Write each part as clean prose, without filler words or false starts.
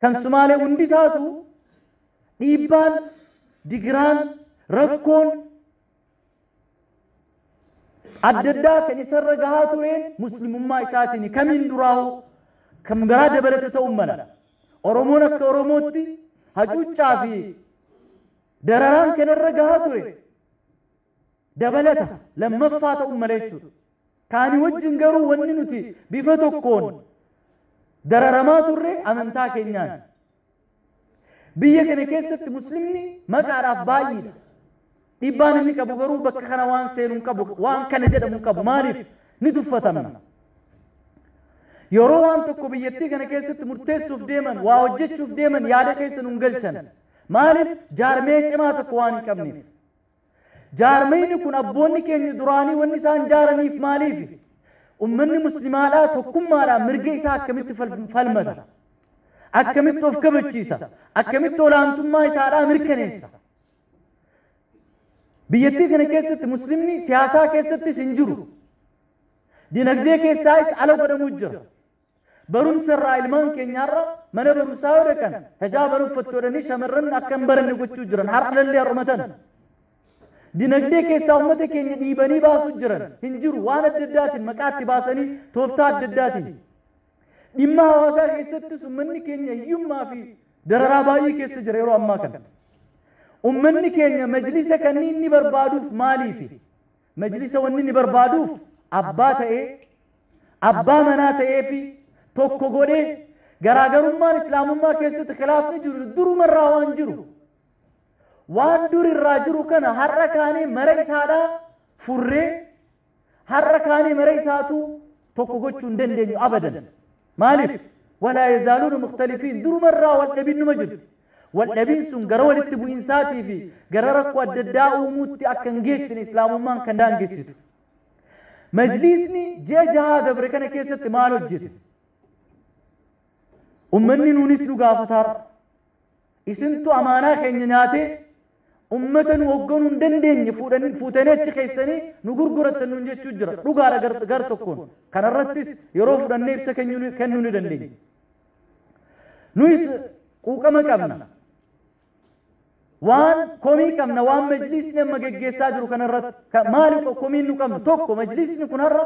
Kan Sumaalee hundi isaatu dhiibbaan, digiraan, rakkoon adda addaa kan isarra gahaa tureen muslimummaa isaatiin kamiin duraahu kan biraa dabalata ta'uu mala. Oromoon akka Oromootti hacuuccaa fi dararaan kanarra gahaa ture dabalata lammaffaa ta'uu mala jechuudha. Kaanii wajjin garuu wanni nuti bifa tokkoon dararamaa turre amantaa keenyaan. Biyya kana keessatti muslimni maqaadhaaf baay'eedha. Dhiibbaan inni qabu garuu bakka kana waan seenu hin qabu, waan kana jedhamu hin qabu. Maaliif? Ni tuffatamna. Yeroo waan tokko biyyattii kana keessatti murteessuuf deeman, waa hojjechuuf deeman yaada keessa nun galchan. Maaliif? Jaarmee cimaa tokko waan hin qabneef. Jaarmeyni kun abboonni keenya duraanii wanni isaan jaaraniif maaliif? Ummanni muslimaadhaa tokkummaadhaan mirga isaa akkamitti falmata? Akkamitti of kabachiisa? Akkamitti olaantummaa isaadhaa mirkaneessa? Biyyattii kana keessatti muslimni siyaasaa keessattis hin jiru. Dinagdee keessaayis ala godhamuu jira. Barumsa irraa ilmaan keenyaarra mana barumsaa yoo dhaqan hijaaba uffattu jedhanii shamarran akka hin baranne gochuu jiran har'alallee har'umatan. Dinagdee keessaa uummata keenya dhiibanii baasuu jiran hin jiru waan adda addaatiin maqaatti baasanii tooftaa adda addaatiin. Dhimma hawaasaa keessattis uummanni keenya hiyyummaa fi dararaa baay'ee keessa jira yeroo ammaa kana. Uummanni keenya majlisa kanneen inni barbaaduuf maaliifi? Majlisa wanni inni barbaaduuf abbaa ta'ee, abbaa manaa ta'ee fi tokko godhee garaagarummaan islaamummaa keessatti khilaafni jiru durumarraa waan jiru. Waan dur irraa jiru kana har'a kaanee mara isaadhaa furree har'a kaanee mara isaatu tokko gochuu hin dandeenyu abadan. Maaliif? Walaa yazaaluuna mukhtalifiin durumarraa wal dhabinnuma jirti. Wal dhabiin sun gara walitti bu'insaatii fi gara rakkoo adda addaa uumuutti akka hin geessine islaamummaan kan daangessitu. Majliisni ji'a jahaa dabre kana keessatti maal hojjete? Ummanni nuunis nu gaafataara. Isintu amaanaa keenya nyaatee ummata nu hoogganuu hin dandeenye fuutanii achi keessanii nu gurgurattan nuun jechuu jira. Dhugaadha gar tokkoon. Kanarrattis yeroo fudhannee ibsa kennuu ni dandeenya. Nuyis quuqama qabna. Waan komii qabna waan majlisni amma geggeessaa jiru kanarratti maali komiin nu qabnu tokko majlisni kun har'a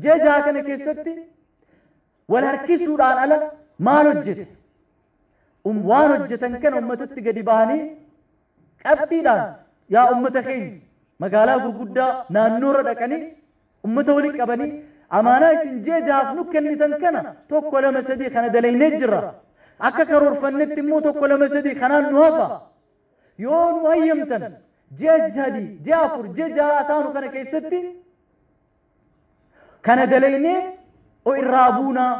ji'a jaha kana keessatti wal harkisuudhaan ala maal hojjete? Waan hojjetan kana ummatatti gadi bahanii qabxiidhaan yaa ummata keenya magaalaa gurguddaa naannoorra dhaqanii ummata walitti qabanii amaanaa isin ji'a jahaaf nu kennitan kana tokko lama sadii kana dalaynee jirra. Akka karoorfannetti immoo tokko lama sadii kanaan nu hafa. Yoo nu hayyamtan ji'a sadii, ji'a afur, ji'a jaha asaanu kana keessatti kana dalaynee o irraa buunaa.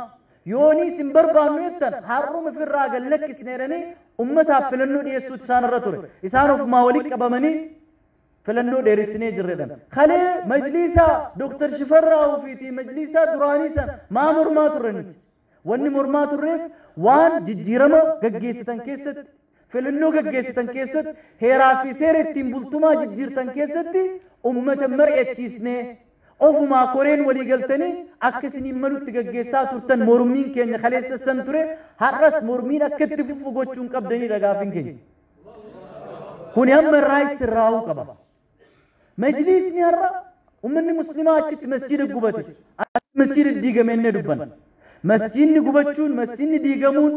Yoo ni isin barbaannu jettan har'uma ofirraa gad lakkisne jedhanii ummataaf filannoo dhiyeessuutu isaan irra ture. Isaan ofumaa walitti qabamanii filannoo dheeressinee jirredhan. Kalee majliisa Dooktar Shifarraa ofiitii majliisa duraanii san maa mormaa turre nuti? Wanni mormaa turreef waan jijjiirama gaggeessitan keessatti filannoo gaggeessitan keessatti heeraa fi seera ittiin bultumaa jijjiirtan keessatti ummata mari'achiisnee ofumaa koreen walii galtanii akka isiniin malutti gaggeessaa turtan mormiin keenya kaleessa san ture har'as mormiin akka itti fufu gochuun qabdanidha gaafiin keenya. Kuni amma irraa sirraa'uu qaba. Majliisni har'a ummanni muslimaa achitti masjiida gubate masjiida diigame inni dubban. Masjiidni gubachuun masjiidni diigamuun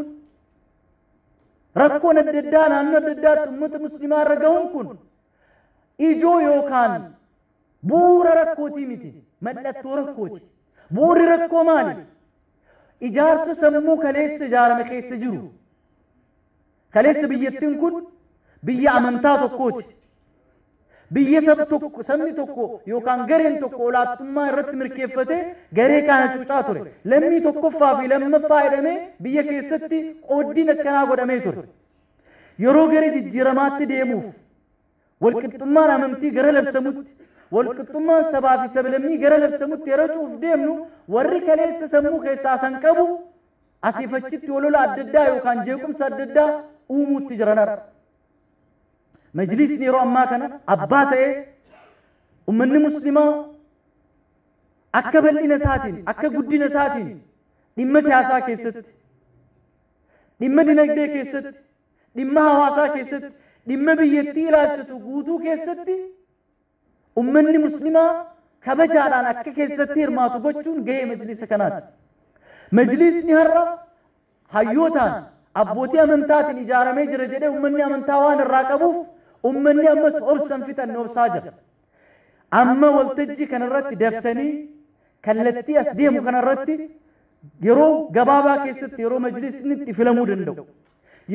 rakkoon adda addaa naannoo adda addaatti ummata muslimaa irra gahuun kun ijoo yookaan bu'uura rakkootii miti mallattoo rakkooti. Bu'uurri rakkoo maali? Ijaarsa sammuu kaleessa ijaarame keessa jiru. Kaleessa biyyattiin kun biyya amantaa tokkooti. Biyya sab tokko sabni tokko yookaan gareen tokko olaantummaa irratti mirkeeffatee garee kana cuucaa ture. Lammii tokkoffaa fi lammaffaa jedhamee biyya keessatti qooddiin akkanaa godhamee ture. Yeroo gara jijjiiramaatti deemuuf walqixxummaan amantii gara labsamutti walqixxummaan sabaa fi sablammii gara labsamutti yeroo cuuf deemnu warri kaleessa sammuu keessaa san qabu asiif achitti walola adda addaa yookaan jeequmsa adda addaa uumuutti jiran har'a. Majlisni yeroo ammaa kana abbaa ta'ee ummanni muslimaa akka bal'ina isaatiin akka guddina isaatiin dhimma siyaasaa keessatti Dhimma dinagdee keessatti, dhimma hawaasaa keessatti, dhimma biyyattii ilaalchatu guutuu keessatti ummanni muslimaa kabajaadhaan akka keessatti hirmaatu gochuun gahee majlisa kanaati. Majlisni har'a hayyootaan abbootii amantaatiin ijaaramee jira jedhee ummanni amantaa waan irraa qabuuf ummanni ammas obsan fixanne obsaa jira. Amma waltajjii kanarratti daftanii kallattii as deemu kanarratti yeroo gabaabaa keessatti yeroo majlisni itti filamuu danda'u.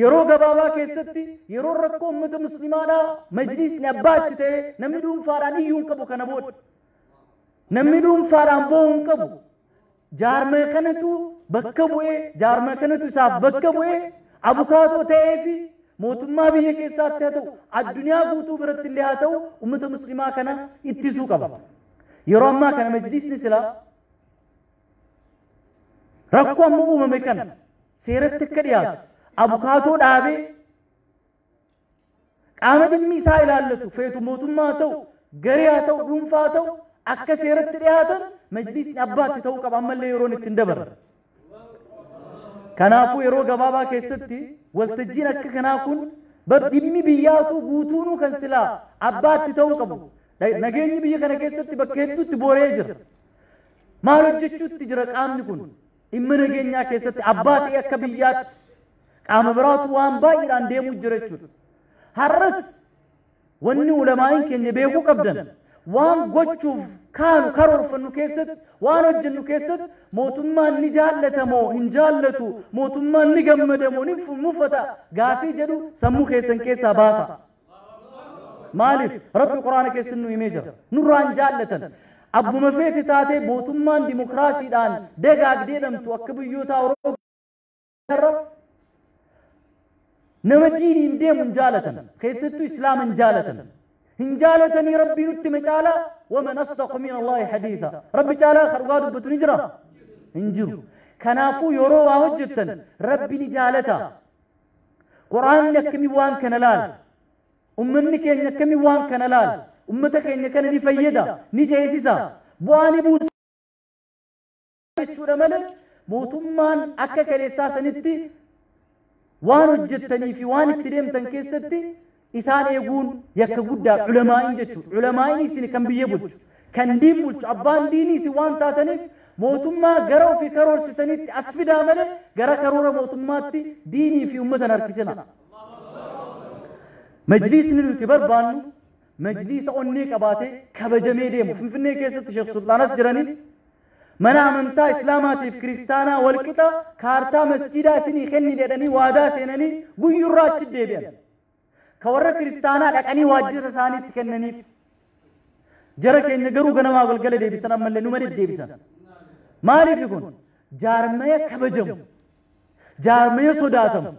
Yeroo gabaabaa keessatti yeroo rakkoo uummata muslimaadhaa majlisni abbaa itti ta'ee namni dhuunfaadhaan iyyuu hin qabu kana booda. Namni dhuunfaadhaan boo'uu hin qabu. Jaarmee kanatu bakka bu'ee, jaarmee kanatu isaaf bakka bu'ee abukaatoo ta'ee fi mootummaa biyya keessaatti haa ta'u, addunyaa guutuu biratti illee haa ta'u, uummata muslimaa kana ittisuu qaba. Yeroo ammaa kana majlisni silaa rakkoo amma uumame kana seeratti akka dhiyaatu abukaatoo dhaabee qaama dhimmi isaa ilaallatu feetu mootummaa haa ta'u, garee haa ta'u, dhuunfaa haa ta'u, akka seeratti dhiyaatan majlisni abbaatti ta'uu qaba ammallee yeroon ittiin dabarre. Kanaafuu yeroo gabaabaa keessatti waltajjiin akka kanaa kun dhimmi biyyaatu guutuunuu kan silaa abbaatti ta'uu qabu. Nageenyi biyya kana keessatti bakka hedduutti booree jira. Maal hojjechuutti jira qaamni kun? Dhimma nageenyaa keessatti abbaa ta'e akka biyyaatti qaama biraatu waan baay'eedhaan deemuu jira jechuudha. Har'as wanni ulamaa'iin keenya beekuu qabdan waan gochuuf kaanu karoorfannu keessatti, waan hojjennu keessatti mootummaan ni jaallatamoo hin jaallatu, mootummaan ni gammadamoo ni muffata gaafii jedhu sammuu keessan keessaa baasa. Maaliif? Rabbi Quraana keessatti nu himee jira. Nurraa hin jaallatan. Abbuma feeti taatee mootummaan dimokiraasiidhaan dagaagdee jedhamtu akka biyyoota Awurooppaa nama diiniin deemu hin jaalatan. Keessattuu Islaama hin jaalatan. Hin jaalatanii Rabbii nutti hime caalaa waman asdaqu min Allaahi hadiitha. Rabbi caalaa kan dhugaa dubbatu ni jira? Hin jiru. Kanaafuu yeroo waa hojjettan Rabbi ni jaalata. Quraanni akkamii waan kana laala? Ummanni keenya akkamii waan kana laala? Ummata keenya kana ni fayyada, ni ceesisa, bu'aa ni buusa jechuudha malee mootummaan akka kaleessaa sanitti waan hojjettanii fi waan itti deemtan keessatti isaan eeguun yakka guddaa ulamaa'iin jechuudha. Ulamaa'iin isin kan biyya bulchu, kan diin bulchu, abbaan diinii isin waan taataniif mootummaa gara ofii karoorsitanitti as fidaa malee gara karoora mootummaatti diinii fi uummata hin harkisina. Majliisni nuti barbaannu majliisa onnee qabaatee kabajamee deemu. Finfinnee keessatti Sheekh Sulxaanas jiranii mana amantaa Islaamaatiif Kiristaanaa walqixa kaartaa masjiidaa isinii kenni jedhanii waadaa seenanii guyyurraa achi deebi'an. Ka warra Kiristaanaa dhaqanii waajjira isaaniitti kennaniif. Jara keenya garuu ganamaa galgala deebisan ammallee numa deddeebisan. Maaliif kun? Jaarmaya kabajamu, jaarmaya sodaatamu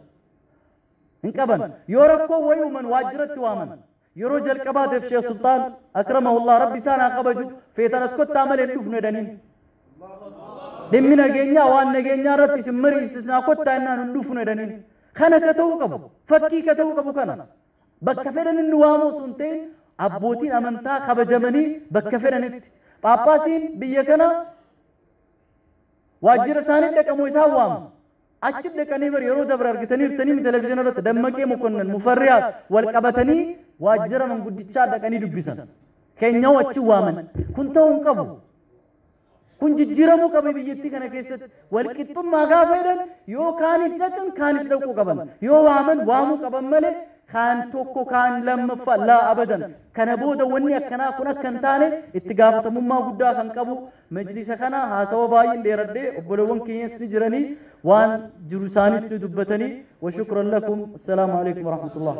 hin qaban. Yoo rakkoo wayii uuman waajjiratti waaman. Yeroo jalqabaatiif Sheekh Sultaan akramahullah Rabbi isaan haa kabaju feetan as kottaa malee hin dhufnu jedhaniin. Dhimmi nageenyaa waan nageenyaa irratti isin mariisisnaa kottaa innaan hin dhufnu jedhaniin. Kana ka ta'uu qabu, fakkii ka ta'uu qabu kana. Bakka fedhan inni waamuu osoo hin ta'in abbootiin amantaa kabajamanii bakka fedhanitti. Phaaphaasiin biyya kana waajjira isaanii dhaqamoo isaan waamu. Achi dhaqanii bari yeroo dabre argitaniirtanii televizyiina irratti Dammaqee Mokonnon Mufarriyaat wal qabatanii waajjira manguddichaa dhaqanii dubbisan. Keenyaa'u achi waaman. Kun ta'uu hin qabu. Kun jijjiiramuu qaba biyyattii kana keessatti. Walqixxummaa gaafa jedhan yoo kaanis dhaqan kaanis dhaquu qaban. Yoo waaman waamuu qaban malee kaan tokko kaan lammaffaa laa abadan. Kana booda wanni akkanaa kun akka hin taane itti gaafatamummaa guddaa kan qabu majlisa kana haasawa baay'een dheeradhee obboleewwan keenyas ni jiranii waan jiru isaanis ni dubbatanii. Wa shukran lakum. Assalaamu alaikum warahmatullah.